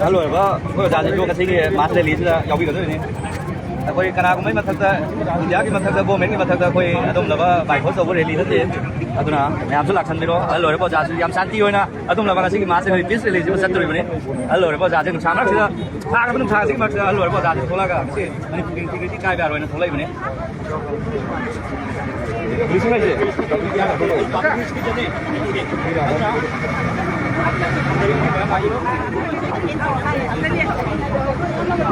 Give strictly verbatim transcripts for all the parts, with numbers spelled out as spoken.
ꯑꯍꯜ ꯑꯣꯏꯔꯕ ꯑꯩꯈꯣꯏ ꯑꯣꯖꯥꯁꯤꯡꯁꯨ ꯉꯁꯤꯒꯤ ꯃꯥꯁ ꯔꯦꯂꯤꯁꯤꯗ ꯌꯥꯎꯕꯤꯒꯗꯣꯏꯅꯤ꯫ ꯑꯩꯈꯣꯏ ꯀꯅꯥꯒꯨꯝꯕꯒꯤ ꯃꯊꯛꯇ, ꯏꯟꯗꯤꯌꯥꯒꯤ ꯃꯊꯛꯇ, ꯒꯣꯔꯃꯦꯟꯒꯤ ꯃꯊꯛꯇ ꯑꯩꯈꯣꯏ ꯑꯗꯨꯝꯂꯕ ꯕꯥꯏ ꯐꯣꯔꯁ ꯇꯧꯕ ꯔꯦꯂꯤ ꯅꯠꯇꯦ꯫ ꯑꯗꯨꯅ ꯃꯌꯥꯝꯁꯨ ꯂꯥꯛꯁꯟꯕꯤꯔꯣ꯫ ꯑꯍꯜ ꯑꯣꯏꯔꯕ ꯑꯣꯖꯥꯁꯨ ꯌꯥꯝ ꯁꯥꯟꯇꯤ ꯑꯣꯏꯅ ꯑꯗꯨꯝꯂꯕ ꯉꯁꯤꯒꯤ ꯃꯥꯁ ꯔꯦꯂꯤ, ꯄꯤꯁ ꯔꯦꯂꯤꯁꯤꯕꯨ ꯆꯠꯇꯣꯔꯤꯕꯅꯤ꯫ ꯑꯍꯜ ꯑꯣꯏꯔꯕ ꯑꯣꯖꯥꯁꯤꯡ ꯅꯨꯡꯁꯥ ꯃꯔꯛꯁꯤꯗ, ꯁꯥꯒ꯭ꯔꯕ ꯅꯨꯡꯁꯥꯁꯤꯒꯤ ꯃꯔꯛꯁꯤꯗ ꯑꯍꯜ ꯑꯣꯏꯔꯕ ꯑꯣꯖꯥꯁꯤꯡ ꯊꯣꯛꯂꯛꯑꯒ ꯉꯁꯤ ꯃꯅꯤꯄꯨꯔꯒꯤ ꯏꯟꯇꯤꯒ꯭ꯔꯤꯇꯤ ꯀꯥꯏꯕ ꯌꯥꯔꯣꯏꯅ ꯊꯣꯛꯂꯛꯏꯕꯅꯤ꯫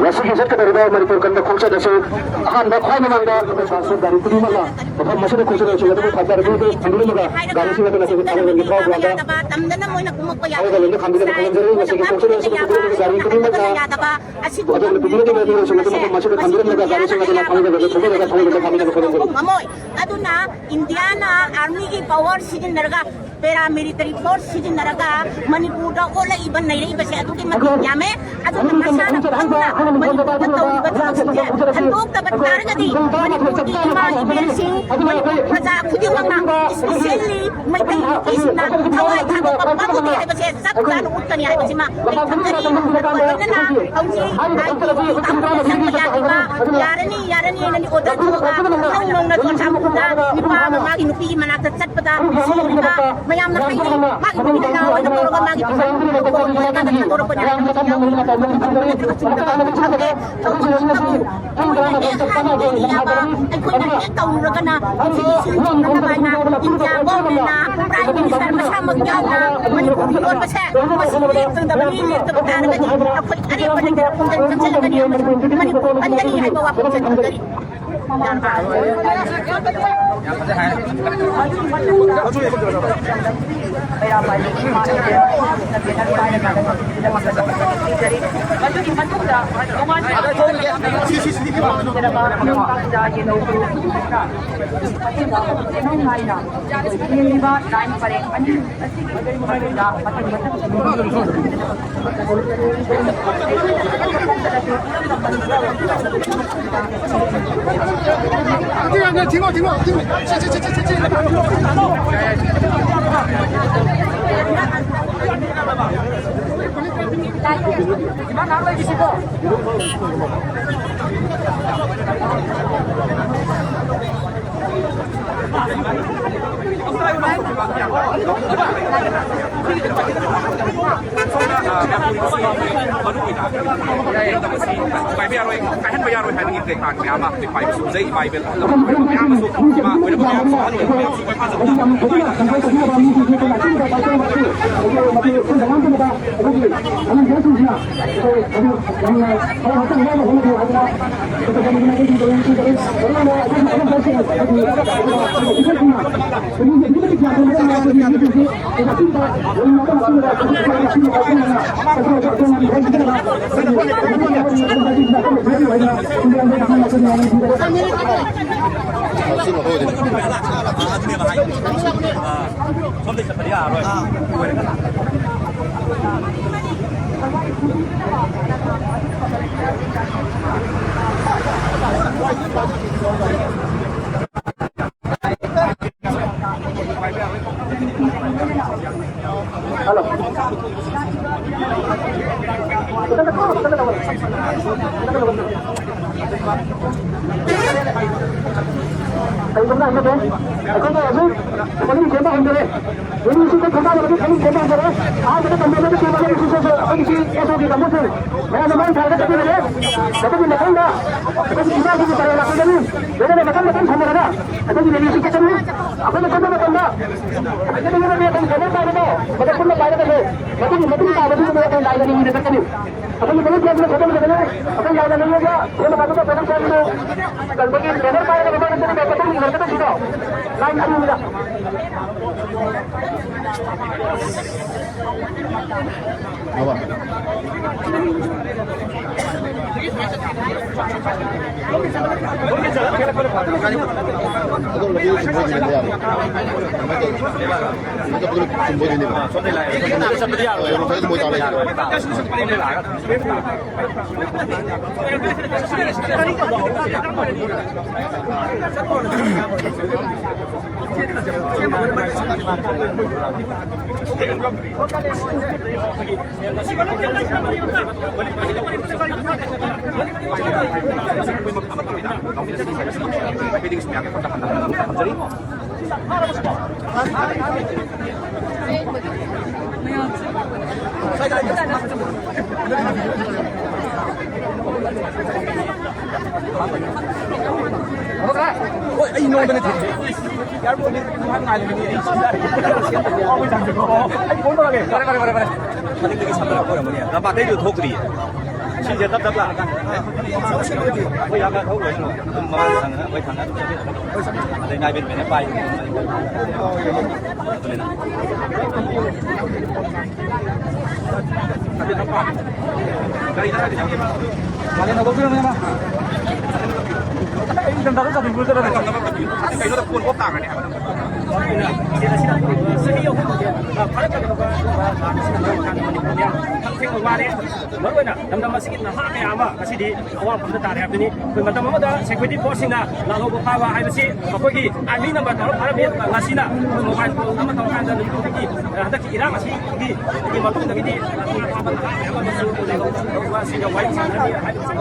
ꯉꯁꯤꯒꯤ ꯆꯠꯀꯗꯧꯔꯤꯕ ꯃꯅꯤꯄꯨꯔ ꯀꯟꯕ ꯈꯣꯡꯆꯠ ꯑꯁꯤ ꯑꯍꯥꯟꯕ ꯈ꯭ꯋꯥꯏ ꯃꯃꯥꯡꯗ ꯒꯥꯔꯤ ꯈꯨꯗꯤꯡꯃꯛꯅ ꯃꯐꯝ ꯑꯁꯤꯗ ꯈꯣꯡꯆꯠ ꯑꯁꯤ ꯑꯗꯨꯕꯨ ꯊꯥꯗꯔꯗꯨꯅ ꯊꯝꯕꯤꯔꯝꯂꯒ ꯒꯥꯔꯤꯁꯤꯡ ꯑꯗꯨ ꯊꯥꯡꯃꯩꯕꯟꯒꯤ ꯐꯥꯎꯕ ꯌꯥꯗꯕ, ꯇꯝꯗꯅ ꯃꯣꯏꯅ ꯀꯨꯝꯃꯛꯄ ꯌꯥꯗꯕ, ꯌꯥꯝꯅ ꯄꯤꯛꯅ ꯌꯥꯗꯕ, ꯑꯁꯤꯒꯨꯝꯕ ꯃꯐꯝ ꯑꯁꯤꯗ ꯊꯝꯕꯤꯔꯝꯂꯒ ꯒꯥꯔꯤꯁꯤꯡ ꯑꯗꯨ ꯃꯁꯤ ꯃꯌꯥꯝꯅ ꯍꯥꯏꯅꯔꯤꯕ ꯃꯐꯝ ꯑꯁꯤꯗ ꯊꯝꯕꯤꯔꯝꯂꯒ ꯒꯥꯔꯤꯁꯤꯡ ꯑꯗꯨ ꯂꯥꯛꯐꯝꯗ ꯊꯝꯕꯤꯅꯕ ꯍꯣꯠꯅꯖꯔꯤ꯫ ꯉꯝꯃꯣꯏ꯫ ꯑꯗꯨꯅ ꯏꯟꯗꯤꯌꯥꯅ ꯑꯥꯔꯃꯤꯒꯤ ꯄꯋꯥꯔ ꯁꯤꯖꯤꯟꯅꯔꯒ, ꯄꯦꯔꯥ ꯃꯤꯂꯤꯇꯔꯤ ꯐꯣꯔꯁ ꯁꯤꯖꯤꯟꯅꯔꯒ ꯃꯅꯤꯄꯨꯔꯗ ꯑꯣꯜꯂꯛꯏꯕ ꯅꯩꯔꯛꯏꯕꯁꯦ ꯑꯗꯨꯛꯀꯤ ꯃꯇꯤꯛ ꯌꯥꯝꯃꯦ꯫ ꯑꯗꯨꯅ ꯃꯁꯥꯅ ꯈꯪꯅ ꯃꯅꯤꯄꯨꯔꯗ ꯇꯧꯔꯤꯕ ꯊꯕꯛꯁꯤꯡꯁꯦ ꯍꯟꯗꯣꯛꯇꯕ ꯇꯥꯔꯒꯗꯤ ꯃꯅꯤꯄꯨꯔꯒꯤ ꯏꯃꯥ ꯏꯕꯦꯜꯁꯤꯡ, ꯃꯅꯤꯄꯨꯔ ꯄ꯭ꯔꯖꯥ ꯈꯨꯗꯤꯡꯃꯛꯅ, especially ꯃꯩꯇꯩ ꯅꯨꯄꯤꯁꯤꯡꯅ ꯊꯋꯥꯏ ꯊꯥꯗꯣꯛꯄ ꯄꯥꯝꯃꯨꯗꯦ ꯍꯥꯏꯕꯁꯦ ꯆꯞ ꯆꯥꯅ ꯎꯠꯀꯅꯤ ꯍꯥꯏꯕꯁꯤꯃ ꯑꯩ ꯊꯝꯖꯔꯤ꯫ ꯂꯣꯏꯅꯅ ꯍꯧꯖꯤꯛ ꯑꯥꯏ ꯇꯤ ꯕꯤ ꯀꯥꯡꯕꯨꯅ ꯆꯪꯕ ꯌꯥꯗ꯭ꯔꯤꯕ, ꯌꯥꯔꯅꯤ, ꯌꯥꯔꯅꯤ ꯍꯥꯏꯅꯗꯤ ꯑꯣꯔꯗꯔ ꯊꯣꯛꯑꯒ ꯅꯧ ꯅꯧꯅ ꯆꯨꯔꯆꯥꯟꯄꯨꯔꯗ ꯅꯨꯄꯥ ꯑꯃ ꯃꯥꯒꯤ ꯅꯨꯄꯤꯒꯤ ꯃꯅꯥꯛꯇ ꯆꯠꯄꯗ ꯁꯤꯕ ꯃꯌꯥꯝꯅ ꯍꯥꯏꯅꯩ꯫ ꯃꯥꯒꯤ ꯅꯨꯄꯤꯅ ꯂꯥꯛꯑꯣꯅ ꯇꯧꯔꯒ ꯃꯥꯒꯤ ꯐꯣꯟ ꯀꯣꯜ ꯇꯧꯔꯀꯥꯟꯗ ꯊꯥꯗꯣꯔꯛꯄꯅꯦ ꯍꯥꯏꯕ ꯌꯥꯎꯅ ꯊꯝꯖꯔꯤ꯫ ꯃꯇꯝ ꯑꯃꯗ ꯈꯪꯗꯦ꯫ ꯊꯧꯗꯣꯛ ꯑꯃ ꯍꯦꯛ ꯍꯥꯏꯔꯨꯔꯒ ꯌꯥꯕ, ꯑꯩꯈꯣꯏꯅ ꯍꯦꯛ ꯇꯧꯔꯨꯔꯒꯅ ꯁꯤꯒꯤ ꯁꯤꯟ ꯊꯤꯡꯅꯅꯕ ꯍꯥꯏꯅ ꯏꯟꯗꯤꯌꯥ ꯒꯣꯔꯃꯦꯟꯅ ꯄ꯭ꯔꯥꯏꯝ ꯃꯤꯅꯤꯁꯇꯔ ꯃꯁꯥꯃꯛ ꯌꯥꯎꯅ ꯃꯅꯤꯄꯨꯔꯒꯤ ꯌꯣꯟꯕꯁꯦ ꯃꯁꯤ ꯂꯦꯞꯇꯕꯅꯤ, ꯂꯦꯞꯇꯕ ꯇꯥꯔꯒꯗꯤ ꯑꯩꯈꯣꯏ ꯑꯔꯦꯞꯄ ꯂꯩꯇꯅ ꯈꯣꯡꯖꯪ ꯆꯪꯁꯤꯜꯂꯒꯅꯤ ꯑꯃꯁꯨꯡ ꯃꯅꯤꯄꯨꯔ ꯄꯟꯒꯅꯤ ꯍꯥꯏꯕ ꯋꯥꯐꯝꯁꯦ ꯊꯝꯖꯔꯤ꯫ ꯃꯗꯨꯒꯤ ꯃꯇꯨꯡꯗ ꯇꯣꯉꯥꯟꯕ ꯂꯥꯏꯟ ꯄꯔꯦꯡ ꯑꯅꯤ ꯑꯁꯤꯒꯤ ꯃꯅꯨꯡꯗ ꯃꯊꯪ ꯃꯊꯪ ꯏꯃꯥ ꯉꯥꯏꯍꯥꯛ ꯂꯩꯈꯤꯁꯤꯀꯣ꯫ ꯁꯣꯝꯅ, ꯑ, ꯃꯅꯤꯄꯨꯔꯒꯤ ꯃꯔꯨ ꯑꯣꯏꯅ ꯃꯁꯤ ꯀꯥꯏꯕ ꯌꯥꯔꯣꯏ, ꯀꯥꯏꯍꯟꯕ ꯌꯥꯔꯣꯏ ꯍꯥꯏꯕꯒꯤ ꯄ꯭ꯂꯦꯀꯥꯔꯗ ꯃꯌꯥꯝ ꯑꯃ ꯍꯧꯖꯤꯛ ꯄꯥꯏꯕꯁꯨ ꯎꯖꯩ, ꯏꯃꯥ ꯏꯕꯦꯜ ꯑꯍꯜ ꯂꯃꯟ ꯃꯌꯥꯝ ꯑꯃꯁꯨ ꯏꯃꯥ ꯑꯣꯏꯔꯕ ꯃꯌꯥꯝꯁꯨ ꯑꯍꯜ ꯑꯣꯏꯔꯕ ꯃꯌꯥꯝꯁꯨ ꯃꯈꯥ ꯆꯠꯊꯕ ꯀꯔꯤꯒꯨꯝꯕ ꯑꯃꯗ ꯑꯩꯈꯣꯏꯅ ꯍꯧꯖꯤꯛ ꯃꯅꯨꯡ ꯆꯦꯟꯕ ꯍꯧꯖꯔꯦ꯫ ꯃꯅꯨꯡ ꯆꯦꯟꯕ ꯊꯣꯡꯒꯥꯜ ꯑꯃꯗꯤ ꯃꯅꯨꯡ ꯆꯦꯟꯕ ꯍꯧꯖꯔꯦ꯫ ꯑꯍꯥꯟꯕꯗ ꯇꯝꯕꯤꯔꯒ ꯆꯦꯟꯕ ꯂꯩꯔꯤꯁꯤꯡꯁꯤꯁꯨ ꯑꯩꯈꯣꯏꯒꯤ ꯁꯤ ꯑꯦꯁ ꯑꯣꯒꯤ ꯀꯥꯡꯕꯨꯁꯤꯡ ꯃꯌꯥꯝꯅ ꯃꯥꯏ ꯊꯥꯔꯒ ꯆꯠꯄꯤꯔꯦ꯫ ꯃꯗꯨꯒꯤ ꯃꯊꯪꯗ ꯑꯩꯈꯣꯏꯒꯤ ꯏꯃꯥꯁꯤꯒꯤ ꯄꯔꯦꯡ ꯂꯥꯛꯄꯤꯒꯅꯤ꯫ ꯂꯣꯏꯅꯅ ꯃꯊꯪ ꯃꯊꯪ ꯊꯝꯅꯔꯒ ꯑꯩꯈꯣꯏꯒꯤ ꯔꯦꯂꯤꯁꯤ ꯆꯠꯀꯅꯤ꯫ ꯑꯩꯈꯣꯏꯅ ꯆꯠꯄ ꯃꯇꯝꯗ ꯑꯩꯈꯣꯏꯒꯤ ꯕꯦꯅꯔ ꯄꯥꯏꯕꯗꯣ ꯃꯗꯨ ꯄꯨꯟꯅ ꯄꯥꯏꯒꯗꯕꯅꯤ꯫ ꯃꯗꯨꯒꯤ ꯃꯇꯨꯡ ꯇꯥꯕꯗꯨꯅ ꯑꯩꯈꯣꯏ ꯂꯥꯏꯟ ꯑꯅꯤꯗ ꯆꯠꯀꯅꯤ꯫ ꯑꯩꯈꯣꯏꯒꯤ ꯃꯅꯨꯡ ꯆꯦꯟꯕꯗ ꯆꯠꯀꯗꯕꯅꯤ꯫ ꯑꯩꯈꯣꯏ ꯂꯥꯏꯟ ꯑꯅꯤꯗ ꯆꯦꯟꯕ ꯃꯇꯝꯗ ꯄ꯭ꯔꯣꯗꯛꯁꯟꯗꯨ ꯀꯩꯅꯣꯒꯤ ꯕꯦꯅꯔ ꯄꯥꯏꯔꯒ ꯃꯃꯥꯡꯗ ꯆꯠꯀꯗꯕ ꯃꯇꯨꯡ ꯏꯟꯅꯔꯛꯀꯗꯕꯁꯤꯡꯗꯣ ꯂꯥꯏꯟ ꯑꯅꯤꯗ꯫ ꯑꯗꯣ ꯂꯝꯕꯤꯗ ꯁꯨꯝ ꯃꯣꯏꯗꯤ ꯂꯩꯕ ꯌꯥꯕ꯫ ꯀꯃꯥꯏꯅ ꯇꯧꯔꯤ? ꯁꯨꯝ ꯃꯣꯏꯗꯤ ꯂꯩꯕ꯫ ꯁꯣꯝꯗ ꯂꯥꯛꯑꯦ꯫ ꯁꯣꯝꯗ ꯆꯠꯄꯗꯤ ꯌꯥꯔꯣꯏ꯫ ꯁꯣꯝꯗ ꯃꯣꯏ ꯇꯥꯔꯦ꯫ ꯍꯣꯏ, ꯑꯩ ꯅꯉꯣꯟꯗꯅꯦ ꯊꯤꯔꯤꯁꯦ꯫ ꯑꯦꯌꯥꯔꯄꯣꯔꯠꯇ ꯅꯨꯡꯉꯥꯏ ꯉꯥꯏꯔꯤꯕꯅꯤ ꯑꯩ ꯁꯤꯗ꯫ ꯑꯩ ꯐꯣꯟ ꯇꯧꯔꯛꯑꯒꯦ꯫ ꯐꯔꯦ, ꯐꯔꯦ, ꯐꯔꯦ, ꯐꯔꯦ꯫ ꯃꯅꯤꯡꯗꯒꯤ ꯁꯝꯕ ꯂꯥꯛꯄ ꯑꯣꯏꯔꯝꯒꯅꯤ꯫ ꯂꯝꯄꯥꯛꯇꯩꯁꯨ ꯊꯣꯛꯇ꯭ꯔꯤꯌꯦ꯫ ꯁꯤꯁꯦ ꯇꯞ ꯇꯞ ꯂꯥꯛꯑꯀꯥꯟꯗ ꯑꯩꯈꯣꯏ ꯌꯥꯝ ꯀꯟꯅ ꯊꯧꯔꯣꯏ꯫ ꯑꯗꯨꯝ ꯃꯃꯥꯡ ꯊꯪꯅ, ꯑꯩꯈꯣꯏ ꯊꯪꯅ ꯑꯗꯨꯝ ꯆꯠꯃꯤꯟꯅꯔꯒ ꯑꯗꯩ ꯅꯥꯏꯕꯦꯟ ꯃꯦꯟꯅ ꯄꯥꯏ꯫ ꯑꯗꯨꯅꯤꯅ꯫ ꯒꯥꯔꯤꯗ ꯍꯥꯏꯗꯤ ꯌꯥꯎꯗꯦ꯫ ꯒꯥꯔꯤꯗ ꯍꯥꯏꯗꯤ ꯌꯥꯎꯗꯦ꯫ ꯑꯩ ꯏꯊꯟꯗ ꯑꯗꯨꯝ ꯆꯠꯅꯤꯡꯕ ꯆꯠꯂꯒ꯫ ꯀꯩꯅꯣꯗ ꯐꯣꯟ ꯑꯣꯐ ꯇꯥꯈ꯭ꯔꯅꯤ ꯍꯥꯏꯕ꯫ ꯆꯍꯤ ꯑꯍꯨꯝꯒꯤ ꯐꯔꯛ ꯇꯥꯗꯕ ꯂꯥꯟ ꯑꯁꯤꯅ ꯃꯔꯝ ꯑꯣꯏꯔꯀꯥꯟꯗ ꯃꯅꯤꯄꯨꯔꯗ ꯌꯥꯝ ꯊꯦꯡꯅ ꯋꯥꯔꯦ꯫ ꯃꯔꯨꯑꯣꯏꯅ ꯂꯝꯗꯝ ꯑꯁꯤꯒꯤ ꯅꯍꯥ ꯀꯌꯥ ꯑꯃ ꯉꯁꯤꯗꯤ ꯑꯋꯥꯐꯝꯗ ꯇꯥꯔꯦ ꯍꯥꯏꯕꯗꯨꯅꯤ꯫ ꯑꯩꯈꯣꯏ ꯃꯇꯝ ꯑꯃꯗ ꯁꯦꯀ꯭ꯌꯨꯔꯤꯇꯤ ꯐꯣꯔꯁꯁꯤꯡꯅ ꯂꯥꯜꯍꯧꯕ ꯐꯥꯕ ꯍꯥꯏꯕꯁꯤ ꯃꯈꯣꯏꯒꯤ ꯑꯥꯔꯃꯤ ꯅꯝꯕꯔ ꯇꯧꯔ ꯐꯥꯔꯝꯃꯤ꯫ ꯉꯁꯤꯅ ꯑꯩꯈꯣꯏ ꯃꯣꯕꯥꯏꯜ ꯐꯣꯟ ꯑꯃ ꯇꯧꯔꯀꯥꯟꯗ ꯅꯨꯃꯤꯠ ꯈꯨꯗꯤꯡꯒꯤ ꯍꯟꯗꯛꯀꯤ ꯏꯔꯥꯡ ꯑꯁꯤꯒꯤ ꯃꯇꯨꯡꯗꯒꯤꯗꯤ ꯑꯇꯣꯞ ꯑꯇꯣꯞꯄ ꯅꯍꯥ ꯃꯌꯥꯝ ꯑꯃꯁꯨ ꯂꯩꯍꯧꯕ ꯑꯁꯤꯒ ꯋꯥꯔꯤ ꯁꯥꯟꯅꯔꯤ ꯍꯥꯏꯕꯁꯤ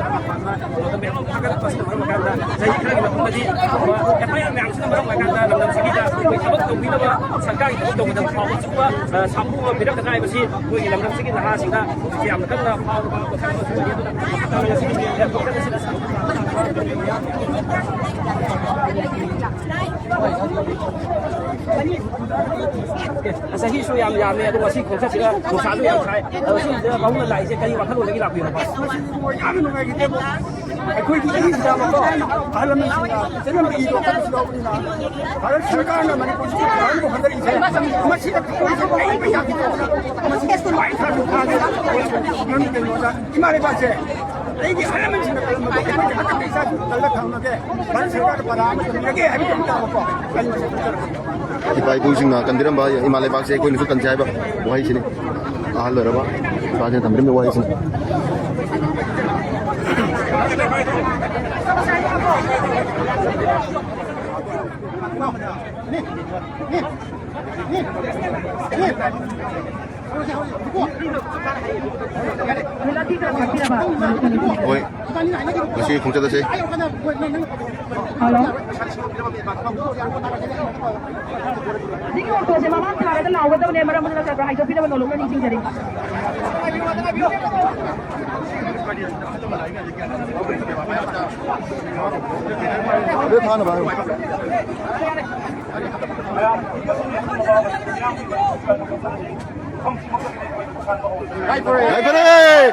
ꯃꯌꯥꯝ ꯑꯃ ꯐꯥꯒꯠꯂꯛꯄꯁꯤꯅ ꯃꯔꯝ ꯑꯣꯏꯔꯀꯥꯟꯗ ꯆꯍꯤ ꯈꯔꯒꯤ ꯃꯇꯨꯡꯗꯗꯤ ꯑꯦꯐ ꯑꯥꯏ ꯑꯥꯔ ꯃꯌꯥꯝꯁꯤꯅ ꯃꯔꯝ ꯑꯣꯏꯔꯀꯥꯟꯗ ꯂꯝꯗꯝꯁꯤꯒꯤꯗ ꯑꯩꯈꯣꯏ ꯊꯕꯛ ꯇꯧꯕꯤꯅꯕ ꯁꯔꯀꯥꯔꯒꯤ ꯊꯕꯛ ꯇꯧꯕꯗ ꯐꯥꯎꯕ ꯆꯨꯞꯄ, ꯑ, ꯁꯥꯐꯨ ꯑꯃ ꯄꯤꯔꯛꯀꯗ꯭ꯔꯥ ꯍꯥꯏꯕꯁꯤ ꯑꯩꯈꯣꯏꯒꯤ ꯂꯝꯗꯝꯁꯤꯒꯤ ꯅꯍꯥꯁꯤꯡꯗ ꯌꯥꯝꯅ ꯀꯟꯅ ꯐꯥꯎꯔꯕ ꯋꯥꯈꯜ ꯑꯃꯁꯨ ꯑꯣꯏꯔꯤ꯫ ꯑꯗꯨꯅ ꯃꯇꯥꯡ ꯑꯁꯤꯗ ꯆꯍꯤꯁꯨ ꯌꯥꯝ ꯌꯥꯝꯃꯦ, ꯑꯗꯣ ꯉꯁꯤ ꯈꯣꯡꯆꯠꯁꯤꯗ ꯅꯨꯡꯁꯥꯁꯨ ꯌꯥꯝ ꯁꯥꯏ꯫ ꯑꯗꯣ ꯁꯤꯁꯤꯗ ꯃꯍꯨꯝꯅ ꯂꯥꯛꯏꯁꯦ ꯀꯔꯤ ꯋꯥꯈꯜꯂꯣꯟꯗꯒꯤ ꯂꯥꯛꯄꯤꯕꯅꯣ? ꯃꯣꯏ ꯌꯥꯝꯅ ꯅꯨꯡꯉꯥꯏꯈꯤꯗꯦꯕ꯫ ꯑꯩꯈꯣꯏꯒꯤ ꯏ ꯇꯥꯕꯀꯣ, ꯑꯍꯜ ꯂꯃꯟꯁꯤꯡꯅ ꯆꯠꯅꯕ ꯏꯗꯣ ꯑꯩꯈꯣꯏꯗꯁꯨ ꯌꯥꯎꯕꯅꯤꯅ, ꯚꯥꯔꯠ ꯁꯔꯀꯥꯔꯅ ꯃꯅꯤꯄꯨꯔꯁꯤꯒꯤ ꯊꯧꯔꯝꯕꯨ ꯍꯣꯟꯗꯔꯛꯏꯁꯦ, ꯃꯁꯤꯗ ꯊꯧꯔꯝꯁꯦ ꯑꯩ ꯄꯩꯁꯥ ꯄꯤꯊꯣꯛꯑꯒ ꯃꯁꯤꯗ ꯂꯥꯏ ꯊꯥꯗꯣꯛ ꯊꯥꯗꯦ꯫ ꯃꯔꯝꯗꯤ ꯀꯩꯅꯣꯗ ꯏꯃꯥ ꯂꯩꯕꯥꯛꯁꯦ ꯑꯩꯒꯤ ꯑꯍꯜ ꯂꯃꯟꯁꯤꯡꯅ ꯀꯜꯂꯝꯕꯗꯣ ꯑꯩꯈꯣꯏ ꯖꯒꯠꯇ ꯀꯩꯁꯥ ꯀꯜꯂ ꯊꯝꯃꯒꯦ, ꯚꯥꯔꯠ ꯁꯔꯀꯥꯔꯗ ꯄꯔꯥ ꯑꯃ ꯊꯝꯖꯒꯦ ꯍꯥꯏꯕꯒꯤ ꯑꯃ ꯇꯥꯕꯀꯣ꯫ ꯑꯩ ꯃꯁꯤ ꯏꯄꯥ ꯏꯄꯨꯁꯤꯡꯅ ꯀꯟꯕꯤꯔꯝꯕ ꯏꯃꯥ ꯂꯩꯕꯥꯛꯁꯦ ꯑꯩꯈꯣꯏꯅꯁꯨ ꯀꯟꯁꯦ ꯍꯥꯏꯕ ꯋꯥꯍꯩꯁꯤꯅꯤ꯫ ꯑꯍꯜ ꯑꯣꯏꯔꯕ ꯏꯄꯥꯁꯤꯅ ꯊꯝꯕꯤꯔꯝꯕ ꯋꯥꯍꯩꯁꯤꯅꯤ꯫ ꯍꯣꯏ, ꯉꯁꯤ ꯈꯣꯡꯆꯠ ꯑꯁꯦ꯫ ꯍꯜꯂꯣ꯫ ꯁꯤꯒꯤ ꯑꯣꯇꯣꯁꯦ ꯃꯃꯥꯡ ꯊꯥꯔꯒ ꯂꯥꯎꯒꯗꯕꯅꯦ, ꯃꯔꯝ ꯑꯗꯨꯅ ꯆꯠꯄ꯭ꯔꯥ ꯍꯥꯏꯗꯣꯛꯄꯤꯅꯕ ꯅꯣꯂꯨꯛꯅ ꯅꯤꯡꯁꯤꯡꯖꯔꯤ꯫ ꯑꯗꯨ ꯊꯥꯅꯕ ꯍꯥꯏꯌꯨ꯫ ꯌꯥꯏꯐꯔꯦ!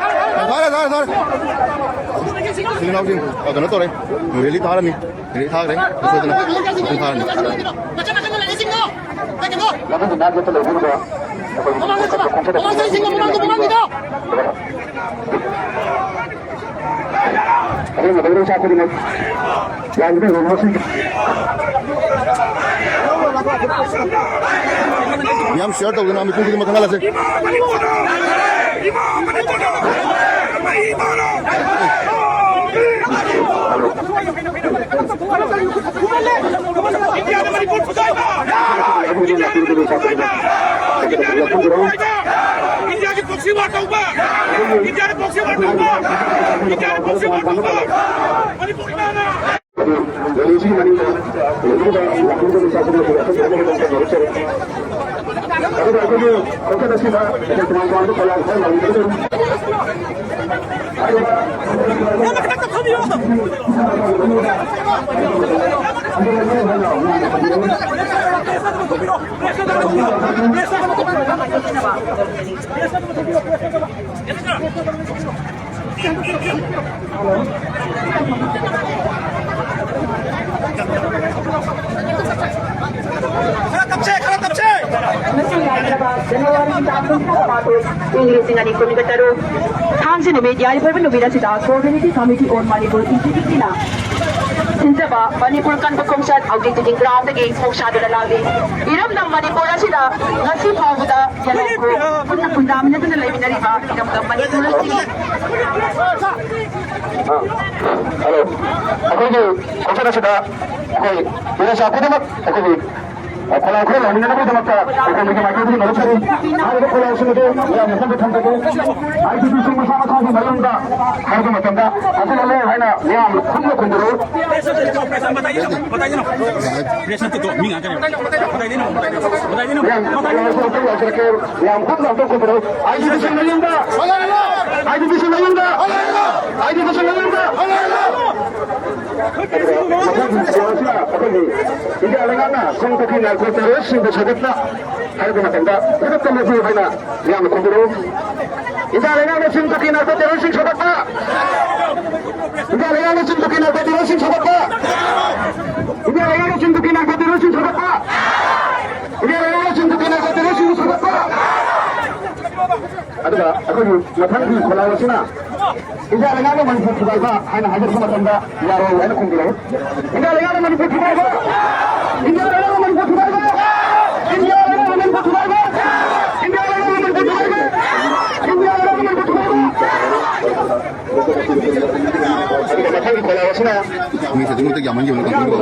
ꯊꯥꯔꯦ, ꯊꯥꯔꯦ, ꯊꯥꯔꯦ꯫ ꯏꯆꯤꯜ ꯏꯅꯥꯎꯁꯤꯡ, ꯑ, ꯀꯩꯅꯣ ꯇꯧꯔꯦ꯫ ꯔꯦꯂꯤ ꯊꯥꯔꯅꯤ꯫ ꯔꯦꯂꯤ ꯊꯥꯈ꯭ꯔꯦ꯫ ꯁꯣꯏꯗꯅ ꯃꯄꯨꯡ ꯐꯥꯔꯅꯤ꯫ ꯃꯌꯥꯝ ꯁꯤꯌꯥꯔ ꯇꯧꯗꯅ ꯃꯤꯄꯨꯝ ꯈꯨꯗꯤꯡꯃꯛ ꯈꯪꯍꯜꯂꯁꯦ꯫ ꯏꯟꯗꯤꯌꯥꯒꯤ ꯄ꯭ꯔꯣꯛꯁꯤ ꯋꯥꯔ ꯇꯧꯕ! ꯏꯟꯗꯤꯌꯥꯒꯤ ꯄ꯭ꯔꯣꯛꯁꯤ ꯋꯥꯔ ꯇꯧꯕ! ꯏꯟꯗꯤꯌꯥꯒꯤ ꯄ꯭ꯔꯣꯛꯁꯤ ꯋꯥꯔ ꯇꯧꯕ! ꯃꯅꯤꯄꯨꯔ ꯏꯃꯥꯅ! ꯑꯗꯨꯒ ꯑꯩꯈꯣꯏꯒꯤ ꯈꯣꯡꯆꯠ ꯑꯁꯤꯗ ꯇꯣꯉꯥꯟ ꯇꯣꯉꯥꯟꯕ ꯄꯣꯂꯥꯡ ꯈꯔ ꯂꯥꯎꯅꯒꯗꯕꯅꯤ꯫ ꯈꯔ ꯇꯞꯁꯦ, ꯈꯔ ꯇꯞꯁꯦ꯫ ꯉꯁꯤ ꯌꯥꯏꯐꯔꯕ ꯖꯅꯋꯥꯔꯤ ꯇꯥꯡ ꯀꯨꯟꯊ꯭ꯔꯥ ꯃꯥꯄꯜ ꯏꯪ ꯂꯤꯁꯤꯡ ꯑꯅꯤ ꯀꯨꯟꯒ ꯇꯔꯨꯛ, ꯊꯥꯡꯖ ꯅꯨꯃꯤꯠ ꯌꯥꯏꯐꯕ ꯅꯨꯃꯤꯠ ꯑꯁꯤꯗ Coordinating Committee on Manipur ꯏꯟꯁꯇꯤꯇ꯭ꯌꯨꯠꯀꯤꯅ ꯁꯤꯟꯖꯕ Manipur ꯀꯟꯕ ꯈꯣꯡꯆꯠ ꯍꯧꯖꯤꯛ ꯇꯤꯗꯤꯡ ꯒ꯭ꯔꯥꯎꯟꯗꯒꯤ ꯁꯣꯛ ꯁꯥꯗꯨꯅ ꯂꯥꯛꯂꯤ꯫ ꯏꯔꯝꯗꯝ ꯃꯅꯤꯄꯨꯔ ꯑꯁꯤꯗ ꯉꯁꯤ ꯐꯥꯎꯕꯗ ꯌꯦꯜꯍꯧ ꯄꯨꯟꯅ ꯈꯨꯟꯗꯥꯃꯤꯟꯅꯗꯨꯅ ꯂꯩꯃꯤꯟꯅꯔꯤꯕ ꯏꯔꯝꯗꯝ ꯃꯅꯤꯄꯨꯔ ꯑꯁꯤꯒꯤ ꯍꯜꯂꯣ꯫ ꯑꯩꯈꯣꯏꯒꯤ ꯈꯣꯡꯆꯠ ꯑꯁꯤꯗ ꯑꯩꯈꯣꯏ ꯏꯔꯩꯆꯥ ꯈꯨꯗꯤꯡꯃꯛ ꯑꯩꯈꯣꯏꯒꯤ ꯈꯣꯜꯂꯥꯎ ꯈꯔ ꯂꯥꯎꯃꯤꯟꯅꯅꯕꯒꯤꯗꯃꯛꯇ ꯑꯩꯈꯣꯏ ꯃꯤꯒꯤ ꯃꯥꯏꯀꯩꯗꯒꯤ ꯅꯣꯂꯨꯛꯆꯔꯤ꯫ ꯍꯥꯏꯔꯤꯕ ꯈꯣꯜꯂꯥꯎꯁꯤꯡ ꯑꯗꯨ ꯃꯌꯥꯝꯅ ꯁꯣꯝꯗ ꯊꯝꯖꯒꯦ꯫ ꯑꯥꯏ ꯗꯤ ꯄꯤꯁꯤꯡ ꯃꯁꯥ ꯃꯁꯥꯒꯤ ꯃꯌꯨꯝꯗ ꯍꯥꯏꯕ ꯃꯇꯝꯗ ꯍꯟꯖꯤꯜꯍꯜꯂꯦ ꯍꯥꯏꯅ ꯃꯌꯥꯝ ꯈꯨꯝꯅ ꯈꯨꯝꯕꯤꯔꯛꯎ꯫ ꯄ꯭ꯔꯦꯁ ꯅꯠꯇꯦꯀꯣ, ꯃꯤ ꯉꯥꯛꯇꯅꯦ꯫ ꯃꯌꯥꯝ ꯈꯨꯝꯅ ꯑꯝꯇ ꯈꯨꯝꯕꯤꯔꯛꯎ꯫ ꯑꯥꯏ ꯗꯤ ꯄꯤꯁꯤꯡ ꯃꯌꯨꯝꯗ, ꯑꯥꯏ ꯗꯤ ꯄꯤꯁꯤꯡ ꯃꯌꯨꯝꯗ, ꯑꯥꯏ ꯗꯤ ꯄꯤꯁꯤꯡ ꯃꯌꯨꯝꯗ꯫ ꯑꯗꯨꯒ ꯃꯊꯪꯒꯤ ꯈꯣꯜꯂꯥꯎ ꯑꯁꯤꯅ ꯑꯩꯈꯣꯏꯒꯤ ꯏꯟꯗꯤꯌꯥ ꯂꯩꯉꯥꯛꯅ ꯁꯤꯡ ꯇꯨꯀꯤ ꯅꯥꯔꯀꯣ ꯇꯦꯔꯣꯔꯤꯁꯁꯤꯡꯕꯨ ꯁꯧꯒꯠꯄ ꯍꯥꯏꯔꯛꯄ ꯃꯇꯝꯗ ꯈꯨꯗꯛꯇ ꯂꯦꯞꯄꯤꯌꯨ ꯍꯥꯏꯅ ꯃꯌꯥꯝꯅ ꯈꯨꯝꯕꯤꯔꯛꯎ꯫ ꯏꯟꯗꯤꯌꯥ ꯂꯩꯉꯥꯛꯅ ꯁꯤꯡ ꯇꯨꯀꯤ ꯅꯥꯔꯀꯣ ꯇꯦꯔꯣꯔꯤꯁꯁꯤꯡ ꯁꯧꯒꯠꯄ! ꯏꯟꯗꯤꯌꯥ ꯂꯩꯉꯥꯛꯅ ꯁꯤꯡ ꯇꯨꯀꯤ ꯅꯥꯔꯀꯣ ꯇꯦꯔꯣꯔꯤꯁꯁꯤꯡ ꯁꯧꯒꯠꯄ! ꯏꯟꯗꯤꯌꯥ ꯂꯩꯉꯥꯛꯅ ꯁꯤꯡ ꯇꯨꯀꯤ ꯅꯥꯔꯀꯣ ꯇꯦꯔꯣꯔꯤꯁꯁꯤꯡ ꯁꯧꯒꯠꯄ! ꯏꯟꯗꯤꯌꯥ ꯂꯩꯉꯥꯛꯅ ꯁꯤꯡ ꯇꯨꯀꯤ ꯅꯥꯔꯀꯣ ꯇꯦꯔꯣꯔꯤꯁꯁꯤꯡ ꯁꯧꯒꯠꯄ! ꯑꯗꯨꯒ ꯑꯩꯈꯣꯏꯒꯤ ꯃꯊꯪꯒꯤ ꯈꯣꯜꯂꯥꯎ ꯑꯁꯤꯅ ꯏꯟꯗꯤꯌꯥ ꯂꯩꯉꯥꯛꯅ ꯃꯅꯤꯄꯨꯔ ꯊꯨꯒꯥꯏꯕ ꯍꯥꯏꯅ ꯍꯥꯏꯖꯔꯛꯄ ꯃꯇꯝꯗ ꯌꯥꯔꯣꯏ ꯍꯥꯏꯅ ꯈꯨꯝꯕꯤꯔꯛꯎ꯫ ꯏꯟꯗꯤꯌꯥ ꯂꯩꯉꯥꯛꯅ ꯃꯅꯤꯄꯨꯔ ꯊꯨꯒꯥꯏꯕ! ꯏꯟꯗꯤꯌꯥ ꯂꯩꯉꯥꯛꯅ ꯃꯅꯤꯄꯨꯔ ꯊꯨꯒꯥꯏꯕ! ꯏꯟꯗꯤꯌꯥ ꯂꯩꯉꯥꯛꯅ ꯃꯅꯤꯄꯨꯔ ꯊꯨꯒꯥꯏꯕ! ꯏꯟꯗꯤꯌꯥ ꯂꯩꯉꯥꯛꯅ ꯃꯅꯤꯄꯨꯔ ꯊꯨꯒꯥꯏꯕ! ꯏꯟꯗꯤꯌꯥ ꯂꯩꯉꯥꯛꯅ ꯃꯅꯤꯄꯨꯔ ꯊꯨꯒꯥꯏꯕ! ꯑꯗꯨꯒ ꯃꯊꯪꯒꯤ ꯈꯣꯜꯂꯥꯎ ꯑꯁꯤꯅ ꯃꯤ ꯈꯨꯗꯤꯡꯃꯛꯇ ꯌꯥꯝꯃꯟꯈꯤꯕꯅ ꯀꯥꯡꯕꯨ